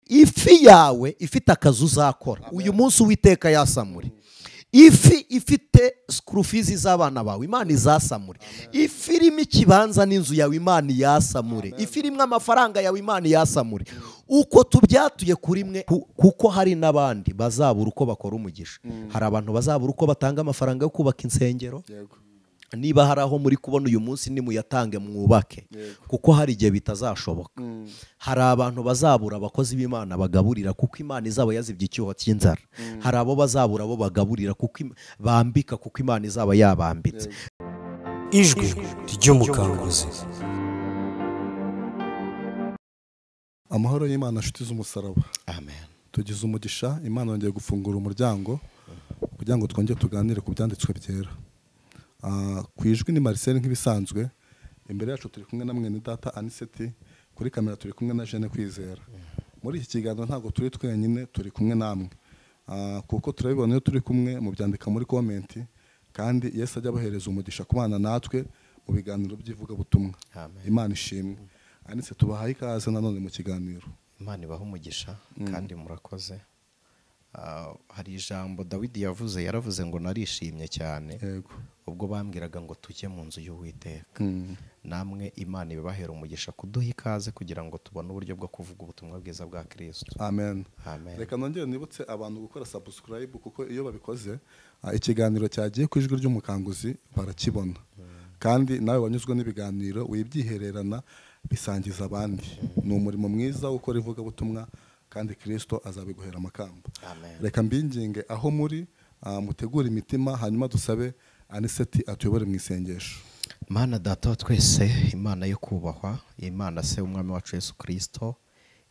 Ifi yawe ifite akazi uzakora uyu munsi Uwiteka yasamure. Ifi ifite school fees z'abana bawe Imana izasamure. Ifi irimo ikibanza n'inzu yawe Imana yasamure. Ifi irimo amafaranga yawe Imana yasamure. Uko tubyatuye kuri mwe, kuko hari n'abandi bazabura uko bakora umugisha. Hari abantu bazabura uko batanga amafaranga yo kubaka insengero. Niba hari aho muri kubona uyu munsi nimuyatange mwubake, kuko hari igihe bitazashoboka. Hari abantu bazabura abakozi b'Imana bagaburira, kuko Imana izaba yazibye icyuho cy'inzara. Hari abo bazabura abo bagaburira kuko bambika, kuko Imana izaba yabambitse. Ijwi ry'umukanguzi. Amahoro y'Imana nshuti z'umusaraba. Amen. Tugize umugisha, Imana yongeye gufungura umuryango kugira ngo twongere tuganire ku byanditswe byera. Ku ijwi ni Marcel nk'ibisanzwe, imbere yacu turi kumwe na mwene data Aniseti, kuri kamera turi kumwe na Jeanne Kwizera. Muri iki kiganiro ntabwo turi twenyine, turi kumwe namwe. Kuko turabibona iyo turi kumwe mubyandika muri comment, kandi Yesu ajya abahereza umugisha kubana natwe mu biganiro by'ivugabutumwa. Imana ishimwe. Aniseti, tubahaye ikaze nanone mu kiganiro. Imana ibahe umugisha kandi murakoze. Hari ijambo Dawidi yavuze, yaravuze ngo narishimye cyane. Yego. Ubwo bambwiraga ngo tujye mu nzu y'Uwiteka. Namwe Imana ibahera umugisha kuduha ikaze kugira ngo tubone uburyo bwo kuvuga ubutumwa bwiza bwa Kristo. Amen. Amen. Reka nongere nibutse abantu gukora subscribe, kuko iyo babikoze ikiganiro cyagiye ku ijwi ry'umukanguzi barakibona. Kandi nawe wanyuzwe n'ibiganiro wibyihererana bisangiza abandi. Ni umurimo mwiza wo gukora ivugabutumwa kandi Kristo azabiguhera amakamba. Reka mbinginge aho muri mutegure imitima, hanyuma dusabe Aniseti atuyobore mu isengesho. Mana data wa twese, Imana yo kubahwa, Imana se umwami wacu Yesu Kristo,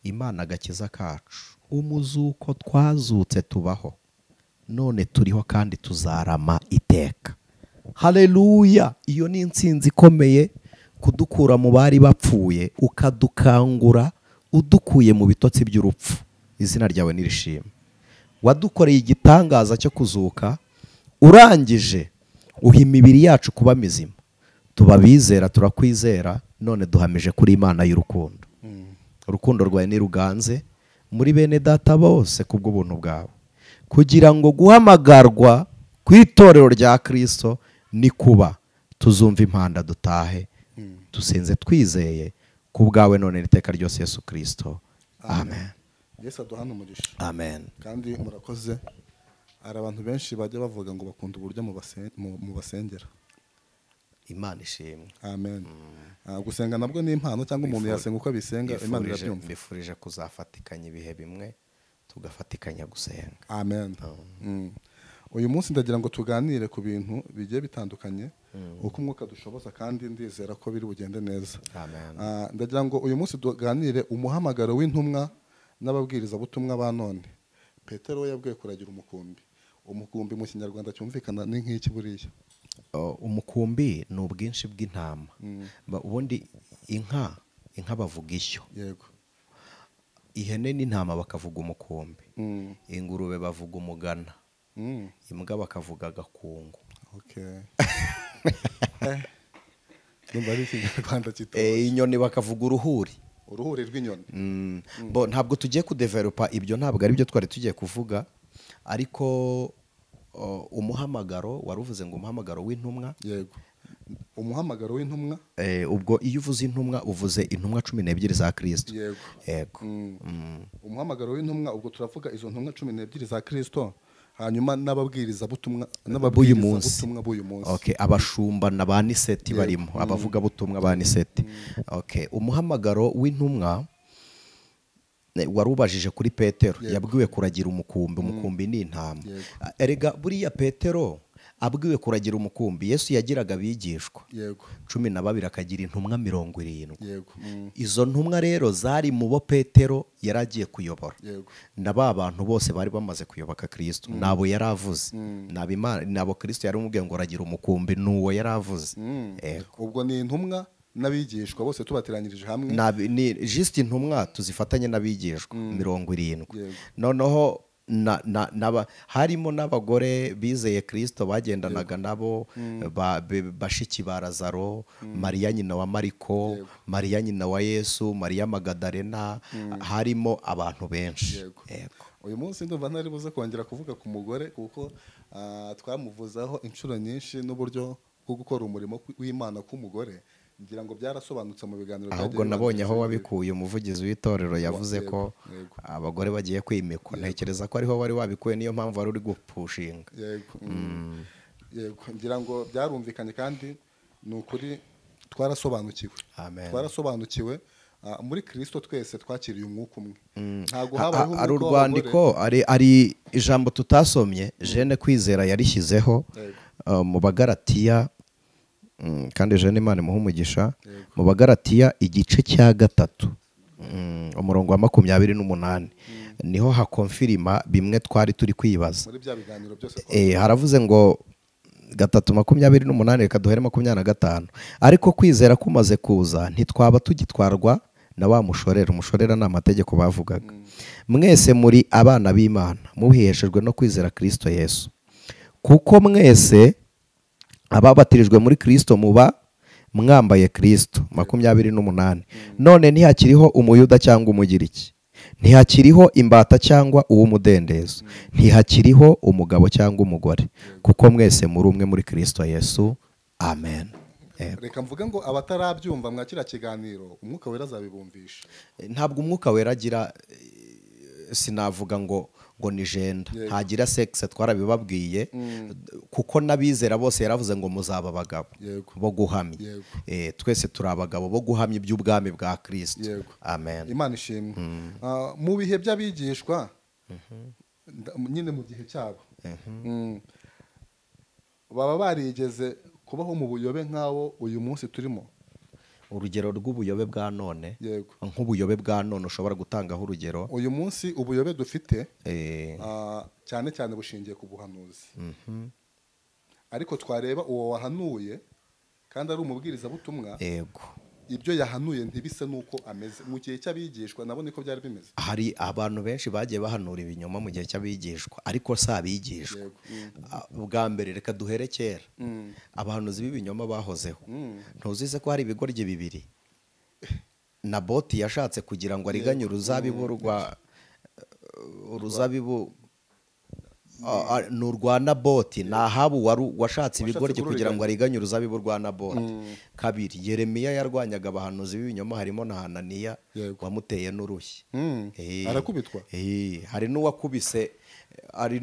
Imana agakiza kacu, umuzuko twazutse tubaho none turiho kandi tuzarama iteka. Haleluya! Iyo ni intsinzi ikomeye, kudukura mu bari bapfuye ukadukangura udukuye mu bitotsi by'urupfu. Izina ryawe nirishimwe. Wadukoreye igitangaza cyo kuzuka, urangije uha imibiri yacu kuba mizima. Tubabizera, turakwizera, none duhamije kuri Imana y'urukundo. Urukundo rwawe niruganze muri bene data bose kubw'ubuntu bwawe, kugira ngo guhamagarwa ku itorero rya Kristo ni kuba tuzumva impanda dutahe. Dusenze twizeye ku bwawe none n'iteka ryose Yesu Kristo. Amen. Yesu aduhane umugisha. Amen. Kandi murakoze. Hari abantu benshi bajya bavuga ngo bakunda uburyo mubasengera. Imana ishimwe. Amen. Gusenga nabwo ni impano, cyangwa umuntu yasenga uko abisenga, Imana irabyumva. Mbifurije kuzafatikanya ibihe bimwe tugafatikanya gusenga. Amen. Uyu munsi ndagira ngo tuganire ku bintu bigiye bitandukanye, uko umwuka dushoboza, kandi ndizera ko biri bugende neza. Amen. Ndagira ngo uyu munsi tuganire umuhamagaro w'intumwa n'ababwirizabutumwa ba none. Petero yabwiye kuragira umukumbi. Umukumbi mu Kinyarwanda cyumvikana ni nk'iki buriya? Umukumbi ni ubwinshi bw'intama. Ubundi inka bavuga ishyo. Yego. Ihene n'intama bakavuga umukumbi. Ingurube bavuga umugana. Imbwa bakavuga agakungu. Okay. Ndumva ari Ikinyarwanda kitoroshye. Inyoni bakavuga uruhuri. Uruhuri rw'inyoni. Bo ntabwo tugiye kudevelopa ibyo, ntabwo ari byo twari tugiye kuvuga, ariko umuhamagaro waruvuze ngo umuhamagaro w'intumwa. Yego. Umuhamagaro w'intumwa. Ubwo iyo uvuze intumwa uvuze intumwa 12 za Kristo. Yego. Yego. Umuhamagaro w'intumwa, ubwo turavuga izo ntumwa 12 za Kristo, hanyuma n'ababwirizabutumwa n'ababwirizabutumwa b'uyu munsi. Okay, abashumba na ba Aniseti barimo, abavuga butumwa ba Aniseti. Okay, umuhamagaro w'intumwa warubajije kuri Petero. Yabwiwe kuragira umukumbi, umukumbi ni intama. Erega buriya Petero abwiwe kuragira umukumbi, Yesu yagiraga abigishwa 12 akagira intumwa 70. Yego. Izo ntumwa rero zari mu bo Petero yaragiye kuyobora. Na ba bantu bose bari bamaze kuyoboka Kristo, nabo yaravuze. Nabo Imana, nabo Kristo yari umubwiye ngo ragira umukumbi, nuwo yaravuze. Ubwo ni intumwa n'abigishwa bose tubateranyirije hamwe. Ni just intumwa tuzifatanye n'abigishwa 70. Noneho Harimo n'abagore bizeye Kristo bagendanaga nabo, bashiki ba Lazaro, Mariya nyina wa Mariko, Mariya nyina wa Yesu, Mariya Magadarena, harimo abantu benshi. Yego. Uyu munsi ndumva ntari buze kongera kuvuga ku mugore, kuko twamuvuzaho inshuro nyinshi n'uburyo bwo gukora umurimo w'Imana k'umugore, ngira ngo byarasobanutse mu biganiro. Ahubwo nabonye aho wabikuye, umuvugizi w'itorero yavuze ko abagore bagiye kwimikwa, ntekereza ko ariho wari wabikuye, niyo mpamvu wari uri gupushinga. Yego, ngira ngo byarumvikanye kandi ni ukuri twarasobanukiwe. Twarasobanukiwe muri Kristo twese twakiriye umwuka umwe. Ntago habayeho ari urwandiko, ari ijambo tutasomye, Jeanne Kwizera yarishyizeho mu Bagalatiya, kandi Jeanne Imana imuhe umugisha, mu Bagalatiya igice cya 3 umurongo wa 28 niho hakonfirima bimwe twari turi kwibaza muri bya biganiro byose. Haravuze ngo 3:28, reka duhere 25. Ariko kwizera kumaze kuza ntitwaba tugitwarwa na wa mushorera. Umushorera ni amategeko bavugaga. Mwese muri abana b'Imana mubiheshejwe no kwizera Kristo Yesu, kuko mwese ababatirijwe muri Kristo muba mwambaye Kristo. 28. None ntihakiriho umuyuda cyangwa umugiriki, ntihakiriho imbata cyangwa uw'umudendezo, ntihakiriho umugabo cyangwa umugore, kuko mwese muri umwe muri Kristo Yesu. Amen. Reka mvuge ngo abatarabyumva mwakira kiganiro, umwuka wera azabibumvisha. Ntabwo umwuka wera agira, sinavuga ngo ni jenda, ntagira sexe, twarabibabwiye, kuko n'abizera bose yaravuze ngo muzaba abagabo bo guhamya. Twese turi abagabo bo guhamya iby'ubwami bwa Kristo. Amen. Imana ishimwe. Mu bihe by'abigishwa nyine mu gihe cyabo, baba barigeze kubaho mu buyobe nk'awo uyu munsi turimo. Urugero rw'ubuyobe bwa none, nk'ubuyobe bwa none ushobora gutangaho urugero. Uyu munsi ubuyobe dufite cyane cyane bushingiye ku buhanuzi. Ariko twareba uwo wahanuye kandi ari umubwirizabutumwa, ibyo yahanuye ntibise nuko ameze. Mu gihe cy'abigishwa nabo niko byari bimeze. Hari abantu benshi bagiye bahanura ibinyoma mu gihe cy'abigishwa, ariko si abigishwa. Bwa mbere reka duhere kera, abahanuzi b'ibinyoma bahozeho. Ntuzize ko hari ibigoryi bibiri Naboti yashatse kugira ngo ariganye uruzabibu rwa uruzabibu ni urwa Naboti, na Ahabu washatse ibigoryi kugira ngo ariganye uruzabibu rwa Naboti. Kabiri, Yeremiya yarwanyaga abahanuzi b'ibinyoma, harimo na Hananiya wamuteye n'urushyi, arakubitwa. Hari n'uwakubise, hari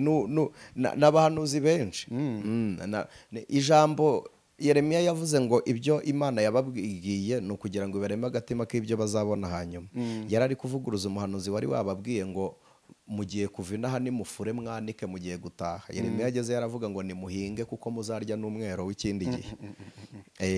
n'abahanuzi benshi. Ijambo Yeremiya yavuze ngo ibyo Imana yababwiye ni ukugira ngo ibareme agatima k'ibyo bazabona hanyuma. Yari ari kuvuguruza umuhanuzi wari wababwiye ngo mugiye kuva inaha nimufure mwanike mugiye gutaha. Yeremiya ageze yaravuga ngo nimuhinge kuko muzarya n'umwero w'ikindi gihe.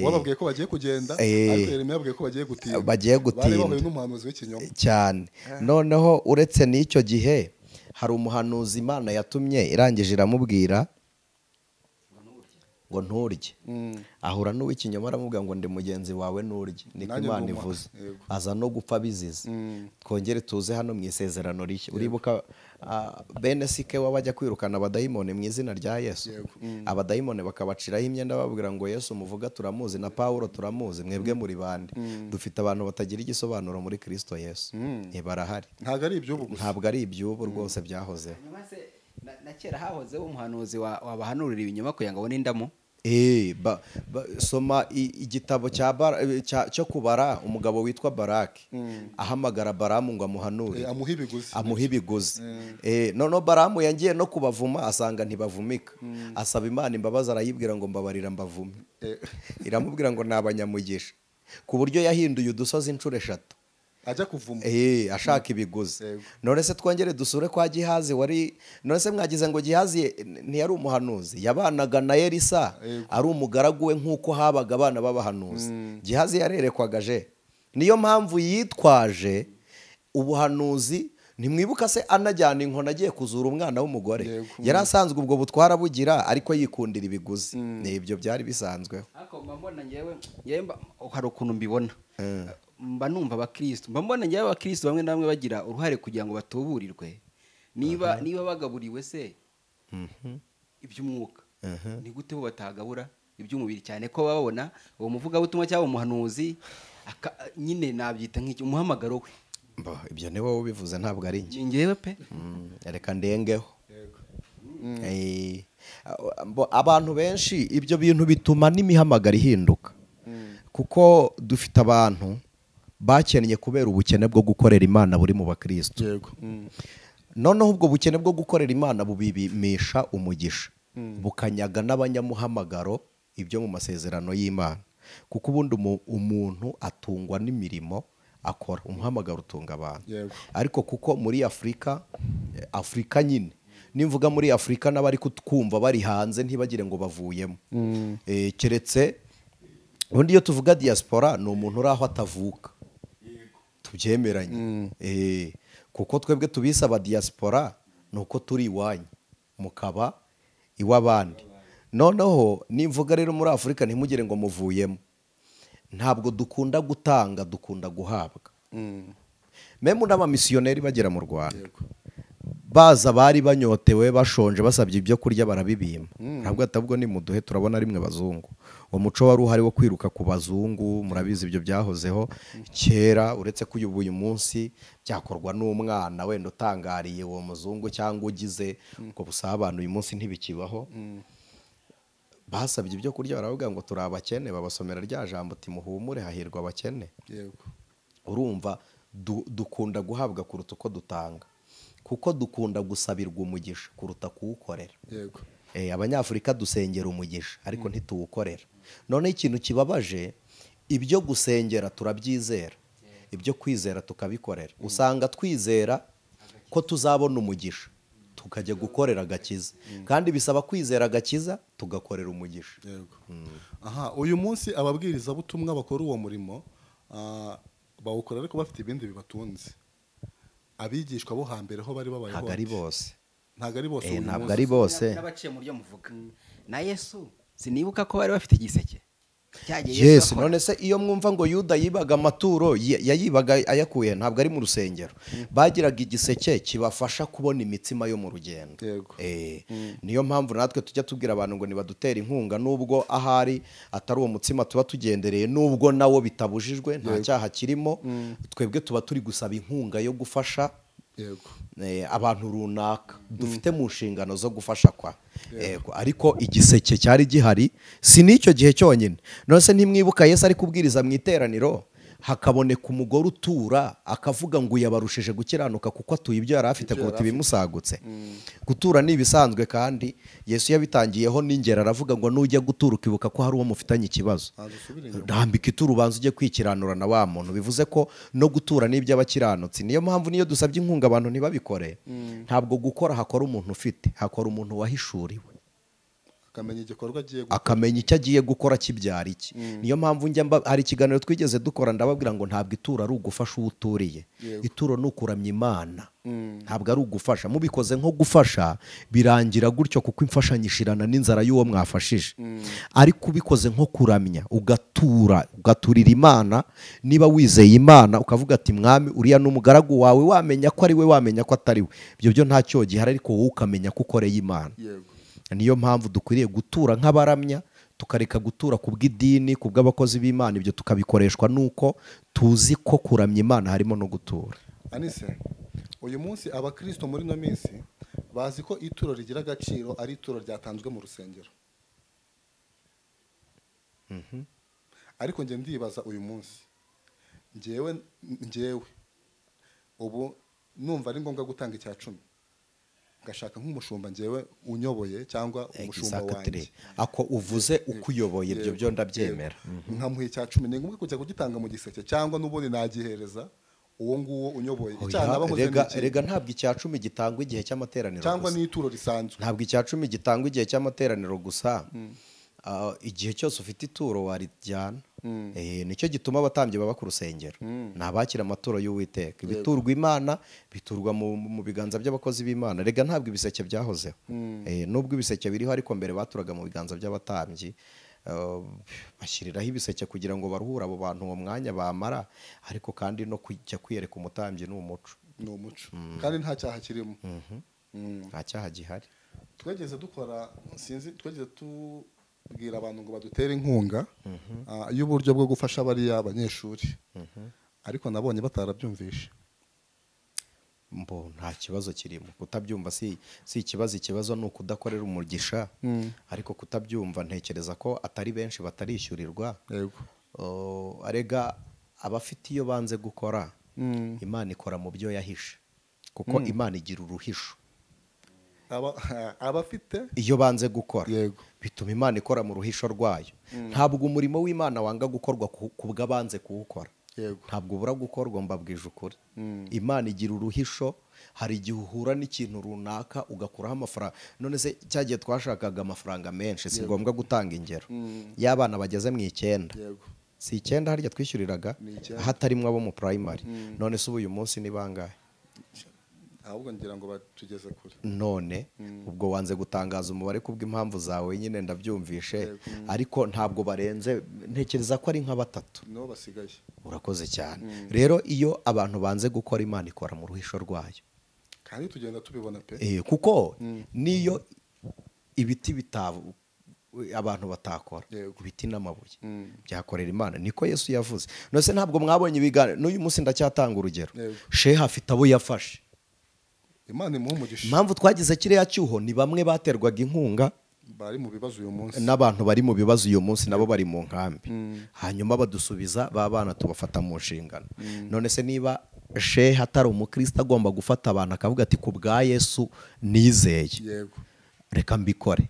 Wababwiye ko bagiye kugenda, ariko Yeremiya yababwiye ko bagiye gutinda. Bagiye gutinda. Bari bahuye n'umuhanuzi w'ikinyoma cyane. Noneho uretse n'icyo gihe hari umuhanuzi Imana yatumye irangije iramubwira ngo nturye. Ahura n'uw'ikinyoma aramubwira ngo ndi mugenzi wawe nturye, niko Imana ivuze. Aza no gupfa bizize. Twongere tuze hano mu isezerano rishya. Uribuka bene Sike wabajya kwirukana abadayimoni mu izina rya Yesu, abadayimoni bakabaciraho imyenda bababwira ngo Yesu muvuga turamuzi na Paulo turamuzi, mwebwe muri bande? Dufite abantu batagira igisobanuro muri Kristo Yesu. Ntibarahari. Ntabwo ari iby'ubu gusa. Ntabwo ari iby'ubu rwose byahozeho. Na kera hahozeho umuhanuzi wabahanurira ibinyoma kugira ngo abone indamu. Soma igitabo cyo kubara, umugabo witwa Baraki ahamagara Baramu ngo amuhanure, amuhe ibiguzi. Noneho Baramu yagiye no kubavuma asanga ntibavumika, asaba Imana imbabazi, arayibwira ngo mbabarira mbavume. Iramubwira ngo ni abanyamugisha, ku buryo yahinduye udusozi inshuro 3 ajya kuvuma, ashaka ibiguzi. None se twongere dusure kwa Gihazi wari, none se mwagize ngo Gihazi ntiyari umuhanuzi? Yabanaga na Elisa ari umugaragu we nk'uko habaga abana b'abahanuzi. Gihazi yarerekwaga je, niyo mpamvu yitwaje ubuhanuzi. Ntimwibuka se anajyana inkoni agiye kuzura umwana w'umugore? Yari asanzwe ubwo butwara bugira, ariko yikundira ibiguzi. Nibyo byari bisanzweho. Ariko mbona ngewe hari ukuntu mbibona, mba numva abakristo, mba mbona ngewe abakristo bamwe na bamwe bagira uruhare kugira ngo batuburirwe. Niba bagaburiwe se iby'umwuka, ni gute bo batagabura iby'umubiri, cyane ko babona uwo muvugabutumwa cyangwa umuhanuzi nyine nabyita nk'iki umuhamagaro we? Ibyo ni wowe ubivuze, ntabwo ari njye. Njyewe pe. Reka ndengeho. Abantu benshi ibyo bintu bituma n'imihamagaro ihinduka, kuko dufite abantu bakennye kubera ubukene bwo gukorera Imana buri mu bakristo. Yego. Noneho ubwo bukene bwo gukorera Imana bubimisha umugisha, bukanyaga n'abanyamuhamagaro ibyo mu masezerano y'Imana, kuko ubundi umuntu atungwa n'imirimo akora, umuhamagaro utunga abantu. Ariko kuko muri Afrika, Afrika nyine nimvuga muri Afrika n'abari kutwumva bari hanze ntibagire ngo bavuyemo, keretse ubundi iyo tuvuga diaspora ni umuntu uri aho atavuka, tubyemeranye, kuko twebwe tubisaba diaspora ni uko turi iwanyu mukaba iw'abandi. Noneho nimvuga rero muri Afrika ntimugire ngo muvuyemo, ntabwo dukunda gutanga, dukunda guhabwa. Memu n'abamisiyoneri bagera mu Rwanda baza bari banyotewe bashonje basabye ibyo kurya barabibima, ntabwo atabwo ni muduhe turabona rimwe bazungu. Uwo muco wari uhari wo kwiruka ku bazungu murabizi ibyo byahozeho kera, uretse ko uyu munsi byakorwa n'umwana wenda utangariye uwo muzungu cyangwa ugize ubwo busabane, uyu munsi ntibikibaho. Basabye ibyo kurya baravuga ngo turi abakene, babasomera rya jambo uti muhumure hahirwa abakene. Yego. Urumva dukunda guhabwa kuruta uko dutanga, kuko dukunda gusabirwa umugisha kuruta kuwukorera. Yego. Abanyafurika dusengera umugisha ariko ntituwukorera. None ikintu kibabaje, ibyo gusengera turabyizera, ibyo kwizera tukabikorera. Usanga twizera ko tuzabona umugisha tukajya gukorera agakiza, kandi bisaba kwizera agakiza tugakorera umugisha. Yego. Aha, uyu munsi ababwiriza butumwa bakora uwo murimo bawukora ariko bafite ibindi bibatunze. Abigishwa bo hambere ho bari babayeho ntabwo ari bose, ntabwo ari bose, ntabwo ari bose. N'abaciye mu ryo muvuga na Yesu sinibuka ko bari bafite igiseke. Yesu none se iyo mwumva ngo Yuda yibaga amaturo, yayibaga ayakuye ntabwo ari mu rusengero. Bagiraga igiseke kibafasha kubona imitsima yo mu rugendo. Niyo mpamvu natwe tujya tubwira abantu ngo nibadutera inkunga, nubwo ahari atari uwo mutsima tuba tugendereye, nubwo nawo bitabujijwe nta cyaha kirimo, twebwe tuba turi gusaba inkunga yo gufasha abantu runaka dufite mu nshingano zo gufasha kwa. Ariko igiseke cyari gihari si n'icyo gihe cyonyine. None se ntimwibuka Yesu ari kubwiriza mu iteraniro hakaboneka umugore utura akavuga ngo yabarushije gukiranuka kuko atuye ibyo yari afite kuruta ibimusagutse. Gutura ni ibisanzwe, kandi Yesu yabitangiyeho n'ingero aravuga ngo nujya gutura ukibuka ko hari uwo mufitanye ikibazo, rambika ituro ubanza ujye kwikiranura na wa muntu. Bivuze ko no gutura ni iby'abakiranutsi. Niyo mpamvu niyo dusabye inkunga abantu ntibabikore, ntabwo gukora hakora umuntu ufite, hakora umuntu wahishuriwe, akamenya igikorwa agiye gukora, akamenya icyo agiye gukora kibyara iki. Niyo mpamvu njya hari ikiganiro twigeze dukora ndababwira ngo ntabwo ituro ari ugufasha uwo uturiye, ituro ni ukuramya Imana, ntabwo ari ugufasha. Mubikoze nko gufasha birangira gutyo, kuko imfashanyo ishirana n'inzara y'uwo mwafashije. Ariko ubikoze nko kuramya, ugatura, ugaturira Imana, niba wizeye Imana ukavuga ati mwami uriya n'umugaragu wawe, wamenya ko ari we, wamenya ko atari we, ibyo byo ntacyo gihari, ariko wowe ukamenya ko ukoreye Imana. Niyo mpamvu dukwiriye gutura nk'abaramya, tukareka gutura ku bw'idini, ku bw'abakozi b'Imana. Ibyo tukabikoreshwa nuko tuzi ko kuramya Imana harimo no gutura. Anise, uyu munsi abakristo muri no minsi bazi ko ituro rigira agaciro ari ituro ryatanzwe mu rusengero. Ariko nge ndibaza uyu munsi, ngewe ubu numva ari ngombwa gutanga icya 10, gashaka nk'umushumba ngewe unyoboye cyangwa umushumba wanjye ako uvuze ukuyoboye, ibyo byo ndabyemera, nkamuha icya 10, ni ngombwa kujya kugitanga mu giseke cyangwa n'ubundi nagihereza uwo nguwo unyoboye? Rega ntabwo icya 10 gitangwa igihe cy'amateraniro cyangwa n'ituro risanzwe, ntabwo icya 10 gitangwa igihe cy'amateraniro gusa. Igihe cyose ufite ituro warijyana. Nicyo gituma abatambyi baba ku rusengero, ni abakira amaturo y'Uwiteka. Ibiturwa Imana biturwa mu biganza by'abakozi b'Imana. Rega ntabwo ibiseke byahozeho, nubwo ibiseke biriho, ariko mbere baturaga mu biganza by'abatambyi, bashyiriraho ibiseke kugira ngo baruhure abo bantu uwo mwanya bamara, ariko kandi no kujya kwiyereka umutambyi ni umuco. Ni umuco kandi nta cyaha kirimo. Nta cyaha gihari. Twageze dukora, sinzi, twageze tubwira abantu ngo badutere inkunga y'uburyo bwo gufasha bariya abanyeshuri, ariko nabonye batarabyumvishe. Mbo nta kibazo kirimo kutabyumva, si ikibazo. Ikibazo ni ukudakorera umugisha. Ariko kutabyumva ntekereza ko atari benshi batarishyurirwa. Yego. Arega abafite iyo banze gukora, Imana ikora mu byo yahishe, kuko Imana igira uruhisho. Abafite iyo banze gukora, Yego. bituma Imana ikora mu ruhisho rwayo. Ntabwo umurimo w'Imana wanga gukorwa ku bw'abanze kuwukora. Yego. Ntabwo ubura gukorwa, mbabwije ukuri. Imana igira uruhisho. Hari igihe uhura n'ikintu runaka ugakuraho amafaranga. None se cyagiye twashakaga amafaranga menshi, si ngombwa gutanga ingero y'abana bageze mu 9. Yego. Si 9 harya twishyuriraga, Ni 9. hatarimo abo mu primary. None se ubu uyu munsi ni bangahe? Ahubwo ngira ngo batugeze kure. None ubwo wanze gutangaza umubare kubw'impamvu zawe nyine, ndabyumvishe, ariko ntabwo barenze, ntekereza ko ari nka 3 nibo basigaye. Urakoze cyane. Rero iyo abantu banze gukora, Imana ikora mu ruhisho rwayo. Kandi tugenda tubibona pe. Kuko niyo ibiti abantu batakora, ibiti n'amabuye byakorera Imana, niko Yesu yavuze. None se ntabwo mwabonye ibiganiro? N'uyu munsi ndacyatanga urugero. Sheha afite abo yafashe. Imana imuhe umugisha. Impamvu twagize kiriya cyuho ni bamwe baterwaga inkunga bari mu bibazo uyu munsi, n'abantu bari mu bibazo uyu munsi nabo bari mu nkambi. Hanyuma badusubiza ba bana tubafata mu nshingano. None se niba sheha atari umukristo agomba gufata abantu akavuga ati ku bwa Yesu nizeye, Yego. reka mbikore.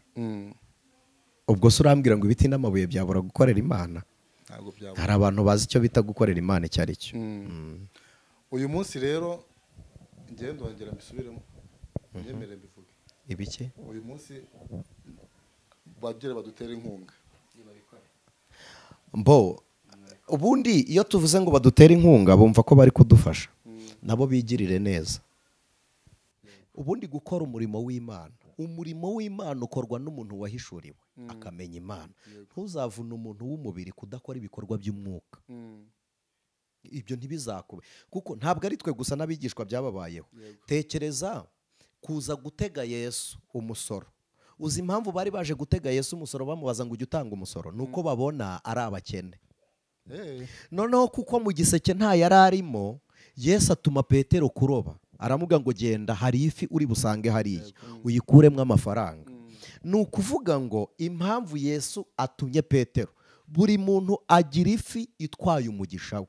Ubwo se urambwira ngo ibiti n'amabuye byabura gukorera Imana? Ntabwo byabura. Hari abantu bazi icyo bita gukorera Imana icyo ari cyo. Uyu munsi rero njye ndongera mbisubiremo, nyemere mbivuge. Ibiki? Uyu munsi bagere badutere inkunga. Mbo ubundi iyo tuvuze ngo badutere inkunga bumva ko bari kudufasha, nabo bigirire neza. Ubundi gukora umurimo w'Imana, umurimo w'Imana ukorwa n'umuntu wahishuriwe akamenya Imana. Ntuzavuna umuntu w'umubiri kudakora ibikorwa by'umwuka. Ibyo ntibizakube, kuko ntabwo ari twe gusa n'abigishwa byababayeho. Tekereza kuza gutega Yesu umusoro. Uzi impamvu bari baje gutega Yesu umusoro bamubaza ngo ujye utanga umusoro? Nuko babona ari abakene. Noneho kuko mu giseke nta yari arimo, Yesu atuma Petero kuroba. Aramubwira ngo genda hari ifi uri busange hariya, uyikuremo amafaranga. Ni ukuvuga ngo impamvu Yesu atumye Petero, buri muntu agira ifi itwaye umugisha we.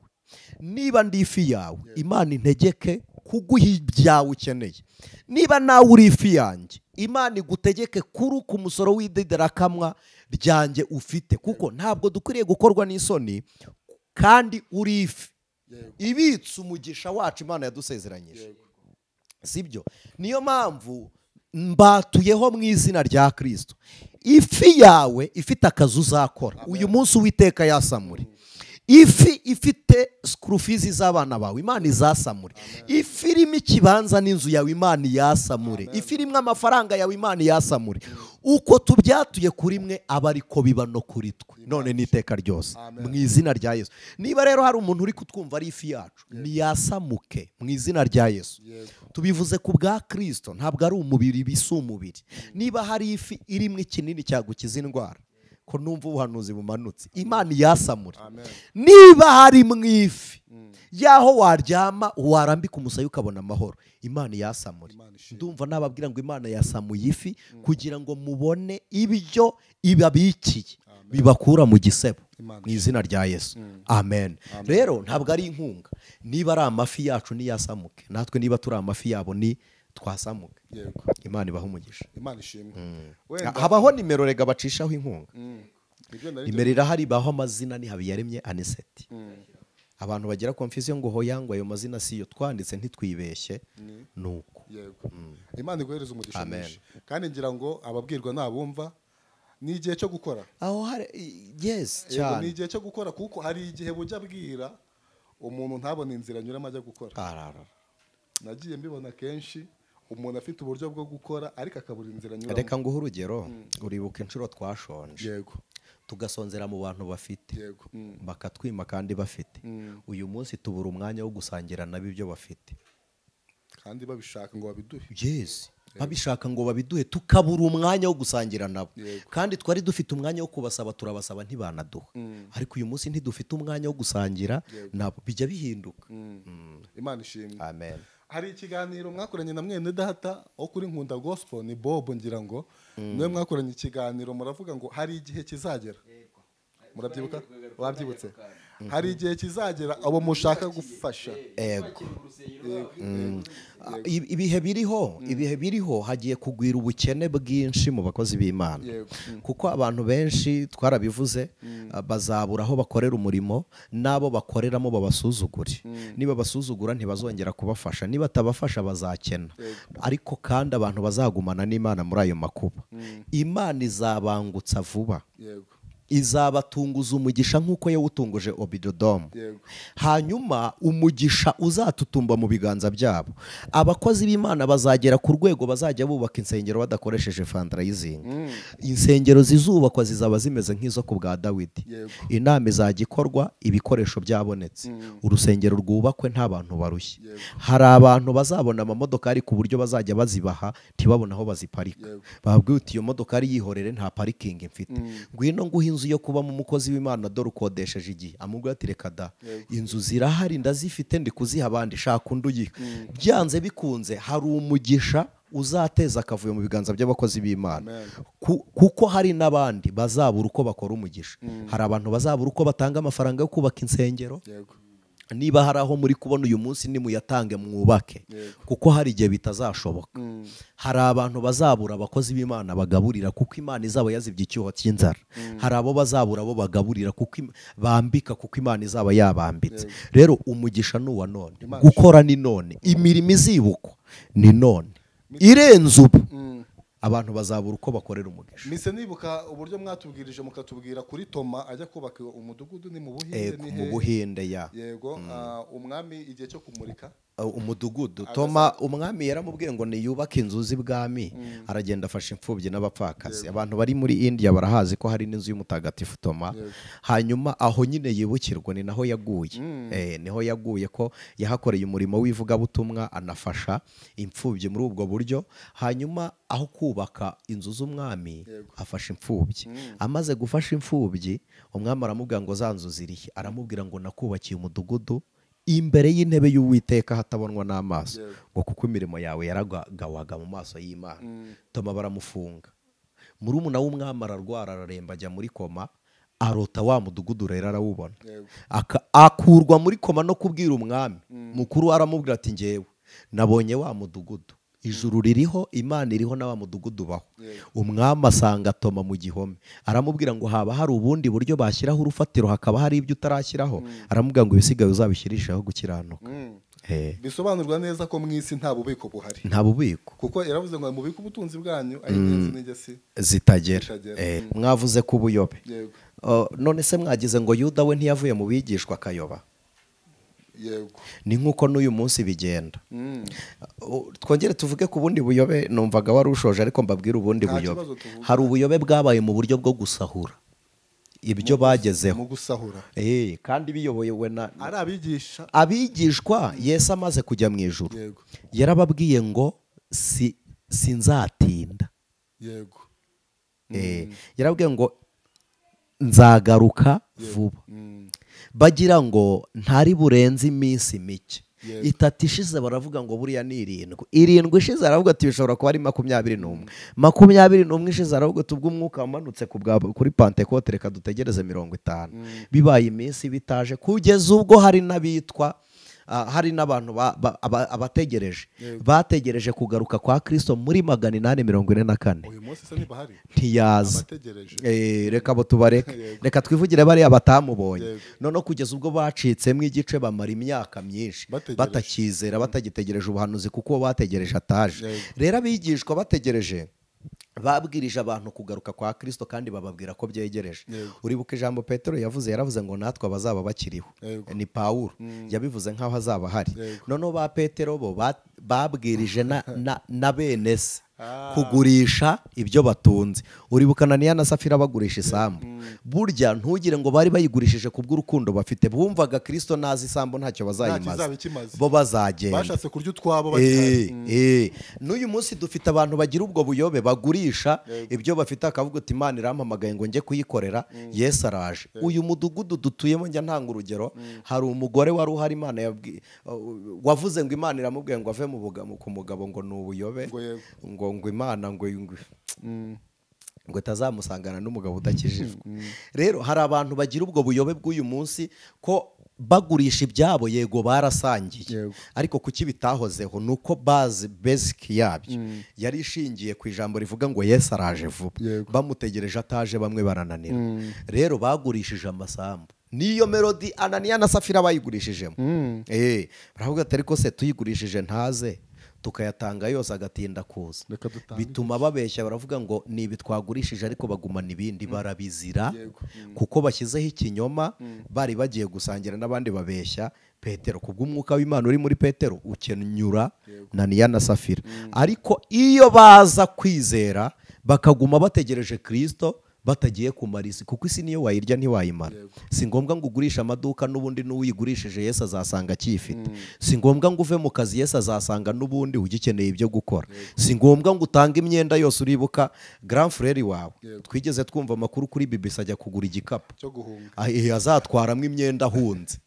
Niba ndi ifi yawe, Imana integeke kuguha ibyawe ukeneye. Niba nawe uri ifi yanjye, Imana igutegeke kuri ku musoro w'ididarakamwa ryanjye ufite, kuko ntabwo dukwiriye gukorwa n'isoni kandi uri ifi ibitse umugisha wacu Imana yadusezeranyije. Sibyo? Niyo mpamvu mbatuyeho mu izina rya Kristo. Ifi yawe ifite akazi uzakora uyu munsi Uwiteka yasamure. Ifi ifite scrufizi z'abana bawe, Imana izasamure. Ifi irimo ikibanza n'inzu yawe, Imana iyasamure. Ifi irimo amafaranga yawe, Imana iyasamure. Uko tubyatuye kuri mwe aba ariko biba no kuri twe, none n'iteka ryose, mu izina rya Yesu. Niba rero hari umuntu uri kutwumva ari ifi yacu, niyasamuke mu izina rya Yesu. Tubivuze ku bwa Kristo, ntabwo ari umubiri bisa umubiri. Niba hari ifi irimo ikinini cyagukiza indwara, ko numva ubuhanuzi bumanutse, Imana iyasamure. Niba hari mu ifi yaho waryama warambika umusaya ukabona amahoro, Imana iyasamure. Ndumva nababwira ngo Imana yasamuye ifi kugira ngo mubone ibyo ibabikiye bibakura mu gisebo, mu izina rya Yesu. Amen. Rero ntabwo ari inkunga. Niba ari amafi yacu niyasamuke, natwe niba turi amafi yabo ni twasamuke. Imana ibahe umugisha. Imana ishimwe. Habaho nimero rega bacishaho inkunga. Nimero irahari, baho amazina ni Habiyaremye Aniseti. Abantu bagira confusion ngo hoya ngo ayo mazina siyo twanditse, ntitwibeshye nuko. Yego. Imana iguhereze umugisha mwinshi. Kandi ngira ngo ababwirwa nabumva ni igihe cyo gukora. Aho hari yes cyane. Ni igihe cyo gukora, kuko hari igihe bujya bwira umuntu ntabone inzira anyuramo ajya gukora. Nagiye mbibona kenshi umuntu afite uburyo bwo gukora ariko akabura inzira anyuramo. Reka nguhe urugero, uribuka inshuro twashonje. Yego. Tugasonzera mu bantu bafite. Yego. Bakatwima kandi bafite. Uyu munsi tubura umwanya wo gusangira nabo ibyo bafite. Kandi babishaka ngo babiduhe. Yes, babishaka ngo babiduhe, tukabura umwanya wo gusangira nabo. Kandi twari dufite umwanya wo kubasaba, turabasaba ntibanaduha. Ariko uyu munsi ntidufite umwanya wo gusangira nabo, bijya bihinduka. Imana ishimwe. Amen. Hari ikiganiro mwakoranye na mwene data wo kuri Nkunda Gospel, ni Bob ngira ngo niwe mwakoranye ikiganiro, muravuga ngo hari igihe kizagera. Murabyibuka? Wabyibutse? Hari igihe kizagera abo mushaka gufasha. Ego. Ibihe biriho, ibihe biriho hagiye kugwira ubukene bwinshi mu bakozi b'Imana. Kuko abantu benshi twarabivuze, bazabura aho bakorera umurimo, nabo bakoreramo babasuzugure. Niba basuzugura ntibazongera kubafasha, niba atabafasha bazakena. Ariko kandi abantu bazagumana n'Imana muri ayo makuba. Imana izabangutsa vuba. Izabatunguza umugisha nk'uko yawutunguje Obidodomu. Hanyuma umugisha uzatutumba mu biganza byabo. Abakozi b'Imana bazagera ku rwego bazajya bubaka insengero badakoresheje fundraising. Insengero zizubakwa zizaba zimeze nk'izo ku bwa Dawidi. Inama izajya ikorwa ibikoresho byabonetse. Urusengero rwubakwe nta bantu barushye. Hari abantu bazabona amamodokari ku buryo bazajya bazibaha ntibabona aho baziparika. Babwiye uti iyo modokari yihorere nta parikingi mfite. Ngwino nguhe inzu yo kubamo umukozi w'Imana dore ukodesheje igihe. Amubwira ati reka da, inzu zirahari ndazifite ndi kuziha abandi, shaka undi uyiha. Byanze bikunze hari umugisha uzateza akavuyo mu biganza by'abakozi b'Imana. Kuko hari n'abandi bazabura uko bakora umugisha. Hari abantu bazabura uko batanga amafaranga yo kubaka insengero. Niba hari aho muri kubona uyu munsi nimuyatange mwubake, kuko hari igihe bitazashoboka. Hari abantu bazabura abakozi b'Imana bagaburira, kuko Imana izaba yazibye icyuho cy'inzara. Hari abo bazabura abo bagaburira kuko bambika, kuko Imana izaba yabambitse. Rero umugisha ni uwa none, gukora ni none, imirimo izibukwa ni none, irenze ubu. Abantu bazabura uko bakorera umugisha. Mise nibuka uburyo mwatubwirije mukatubwira kuri Toma ajya kubaka umudugudu ni mu Buhinde, ni mu Buhinde ya. Yego, umwami igihe cyo kumurika umudugudu Toma, umwami yaramubwiye ngo niyubake inzu z'ibwami, aragenda afasha imfubyi n'abapfakazi. Abantu bari muri India barahazi ko hari n'inzu y'umutagatifu Toma. Hanyuma aho nyine yibukirwa ni naho yaguye. Niho yaguye ko yahakoreye umurimo w'ivugabutumwa, anafasha imfubyi muri ubwo buryo. Hanyuma aho kubaka inzu z'umwami afasha imfubyi. Amaze gufasha imfubyi, umwami aramubwira ngo za nzu zirihe? Aramubwira ngo nakubakiye umudugudu imbere y'intebe y'Uwiteka hatabonwa n'amaso, ngo kuko imirimo yawe yaragawaga mu maso y'Imana. Toma baramufunga. Murumuna w'umwami ararwara araremba ajya muri koma, arota wa mudugudu rero arawubona. Akurwa muri koma no kubwira umwami mukuru, aramubwira ati ngewe nabonye wa mudugudu, ijuru ririho, Imana iriho, na wa mudugudu baho. Umwami asanga Toma mu gihome, aramubwira ngo haba hari ubundi buryo bashyiraho urufatiro hakaba hari ibyo utarashyiraho. Aramubwira ngo ibisigaye uzabishyirishaho gukiranuka. Bisobanurwa neza ko mu isi nta bubiko buhari. Nta bubiko. Kuko yaravuze ngo mubike ubutunzi bwanyu aho ingenzi n'ingesi zitagera. Mwavuze ko ubuyobe. None se mwagize ngo Yuda we ntiyavuye mu bigishwa akayoba? Yego. Ni nkuko n'uyu munsi bigenda. Twongere tuvuge ku bundi buyobe, numvaga wari ushoje ariko mbabwira ubundi buyobe. Hari ubuyobe bwabaye mu buryo bwo gusahura ibyo bagezeho. Mu gusahura. Kandi biyoboyewe na ari abigisha. Abigishwa Yesu amaze kujya mu ijuru. Yarababwiye ngo sinzatinda. Yego. Yarababwiye ngo nzagaruka vuba. Bagira ngo ntari burenze iminsi mike. Itatu ishize baravuga ngo buriya ni 7. 7 ishize aravuga ati bishobora kuba ari 21. 21 ishize aravuga ati ubwo umwuka wamanutse kuri Pentecote reka dutegereze 50. Bibaye iminsi bitaje, kugeza ubwo hari n'abitwa hari n'abantu abategereje bategereje kugaruka kwa Kristo muri 844. Uyu munsi se ntibahari, ntiyaza. Reka bo tubareke, reka twivugire bariya batamubonye. None kugeza ubwo bacitsemo igice bamara imyaka myinshi batakizera, batagitegereje ubuhanuzi kuko bategereje ataje. Rero abigishwa bategereje babwirije abantu kugaruka kwa Kristo kandi bababwira ko byegereje. Uribuka ijambo Petero yavuze, yaravuze ngo natwe abazaba bakiriho. Ni Paulo yabivuze nkaho azaba hari. Noneho ba Petero bo babwirije na bene se. Kugurisha ibyo batunze. Uribuka Ananiya na Safira bagurisha isambu. Burya ntugire ngo bari bayigurishije kubw'urukundo bafite, bumvaga Kristo nazi isambu ntacyo bazayimaza, bo bazagenda bashatse kurya utwabo bakihari. N'uyu munsi dufite abantu bagira ubwo buyobe, bagurisha ibyo bafite akavuga uti Imana irampamagaye ngo njye kuyikorera, Yesu araje. Uyu mudugudu dutuyemo, njya ntanga urugero, hari umugore wari uhari Imana wavuze ngo Imana iramubwiye ngo ave ku mugabo ngo ni ubuyobe, ngo Imana ngo ngo itazamusangana n'umugabo udakijijwe. Rero hari abantu bagira ubwo buyobe bw'uyu munsi ko bagurisha ibyabo, yego barasangiye, ariko kuki bitahozeho nuko base basic yabyo yari ishingiye ku ijambo rivuga ngo Yesu araje vuba, bamutegereje ataje bamwe barananira. Rero bagurishije amasambu, niyo melody Ananiya na Safira bayigurishijemo. Baravuga ati ariko se tuyigurishije ntaze tukayatanga yose agatinda kuza, bituma babeshya baravuga ngo ni ibi twagurishije, ariko bagumana ibindi barabizira kuko bashyizeho ikinyoma bari bagiye gusangira n'abandi babeshya Petero. Kubw'umwuka w'Imana uri muri Petero ukenyura Ananiya na Safira. Ariko iyo baza kwizera bakaguma bategereje Kristo batagiye kumara isi, kuko isi niyo wayirya ntiwayimara. Si ngombwa ngo ugurishe amaduka n'ubundi n'uyigurishije Yesu azasanga akiyifite. Si ngombwa ngo uve mu kazi, Yesu azasanga n'ubundi ugikeneye ibyo gukora. Si ngombwa ngo utange imyenda yose. Uribuka grand frère wawe twigeze twumva amakuru kuri BBC ajya kugura igikapu cyo guhunga, azatwaramo imyenda ahunze.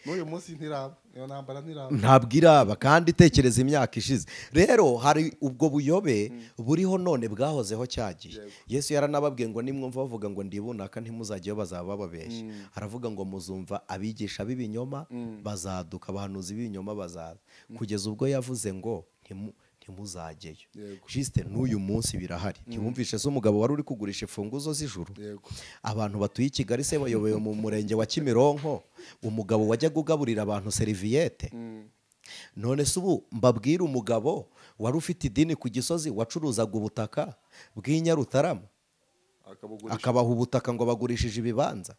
N'uyu munsi ntiraba, iyo ntambara ntiraba, ntabwo iraba, kandi tekereza imyaka ishize. Rero hari ubwo buyobe buriho none bwahozeho cyagiye. Yesu yaranababwiye ngo nimwumva bavuga ngo ndibunaka ntimuzajyeyo, bazaba bababeshya. Aravuga ngo muzumva abigisha b'ibinyoma bazaduka, abahanuzi b'ibinyoma bazaza, kugeza ubwo yavuze ngo ntimuzajyeyo. Juste n'uyu munsi birahari. Ntiwumvishe se umugabo wari uri kugurisha imfunguzo z'ijuru? Abantu batuye i Kigali se bayoboye mu murenge wa Kimironko, umugabo wajyaga ugaburira abantu serviette. None se ubu mbabwira umugabo wari ufite idini ku Gisozi wacuruzaga ubutaka bw'Inyarutarama akabaha ubutaka ngo bagurishije ibibanza.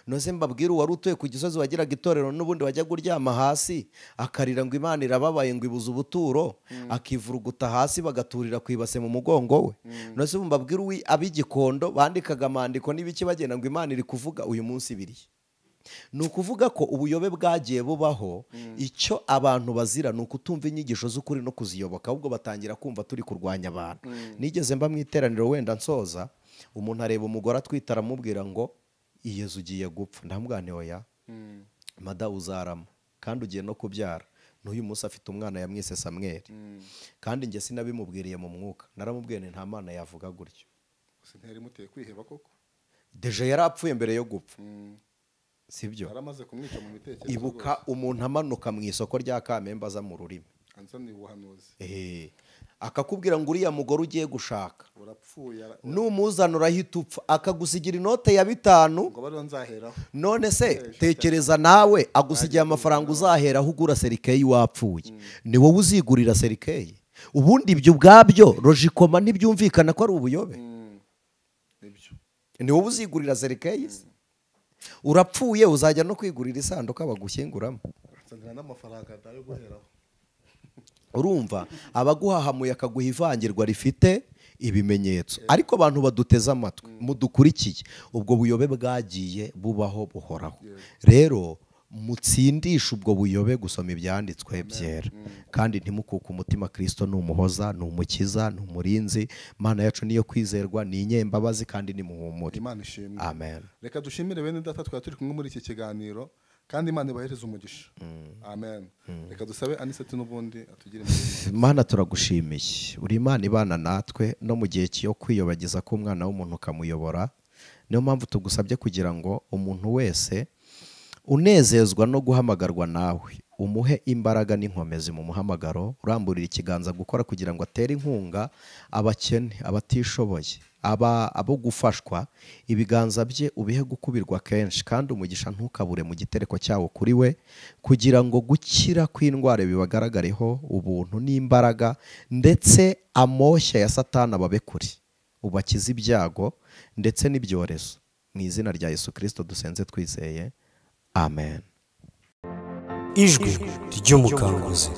None se mbabwira uwari utuye ku Gisozi wagiraga itorero n'ubundi wajyaga uryama hasi akarira ngo Imana irababaye ngo ibuze ubuturo, akivuruguta hasi bagaturira ku ibase mu mugongo we. None se mbabwira ab'Igikondo bandikaga amandiko n'ibiki bagenda ngo Imana iri kuvuga, uyu munsi biriye. Ni ukuvuga ko ubuyobe bwagiye bubaho. Icyo abantu bazira ni ukutumva inyigisho z'ukuri no kuziyoboka, ahubwo batangira kumva turi kurwanya abantu. Nigeze mba mu iteraniro wenda nsoza, umuntu areba umugore atwite aramubwira ngo Yezu ugiye gupfa. Ndamubwira nti oya mada uzarama kandi ugiye no kubyara. N'uyu munsi afite umwana yamwise Samweli. Kandi njye sinabimubwiriye mu mwuka, naramubwiye nti nta Mana yavuga gutyo. Sintari muteye kwiheba koko, deje yarapfuye mbere yo gupfa. Sibyo? Yaramaze kumwica mu bitekerezo. Ibuka umuntu amanuka mu isoko rya Kamembe aza mu rurimi anzani ubuhanuzi, akakubwira ngo uriya mugore ugiye gushaka urapfuye, numuzana urahita upfa, akagusigira inote ya 5 ngo bariho nzaheraho. None se tekereza nawe agusigiye amafaranga uzaheraho ugura serikeyi wapfuye, ni wowe uzigurira serikeyi? Ubundi ibyo ubwabyo logikoma ntibyumvikana ko ari ubuyobe. Ni wowe uzigurira serikeyi? Urapfuye uzajya no kwigurira isanduka bagushyinguramo. Urumva abaguhahamuye akaguha ivangirwa rifite ibimenyetso. Ariko abantu baduteze amatwi mudukurikiye, ubwo buyobe bwagiye bubaho buhoraho. Rero mutsindisha ubwo buyobe gusoma ibyanditswe byera, kandi ntimukuke umutima. Kristo ni umuhoza, ni umukiza, ni umurinzi. Imana yacu niyo kwizerwa, ni inyembabazi kandi ni muhumure. Imana ishimwe. Amen. Reka dushimire bene data twari turi kumwe muri iki kiganiro, kandi Imana ibahereze umugisha. Amen. Reka dusabe Aniseti n'ubundi atugire inama. Imana turagushimiye, uri Imana ibana natwe no mu gihe cyo kwiyobagiza k'umwana w'umuntu ukamuyobora. Niyo mpamvu tugusabye kugira ngo umuntu wese unezezwa no guhamagarwa nawe umuhe imbaraga n'inkomezi mu muhamagaro, uramburira ikiganza gukora kugira ngo atere inkunga abakene, abatishoboye, abo gufashwa. Ibiganza bye ubihe gukubirwa kenshi, kandi umugisha ntukabure mu gitereko cyawo kuri we, kugira ngo gukira kw'indwara bibagaragareho ubuntu n'imbaraga, ndetse amoshya ya Satani ababe kure, ubakize ibyago ndetse n'ibyorezo. Mu izina rya Yesu Kristo dusenze twizeye, amen. Ijwi ry'umukanguzi.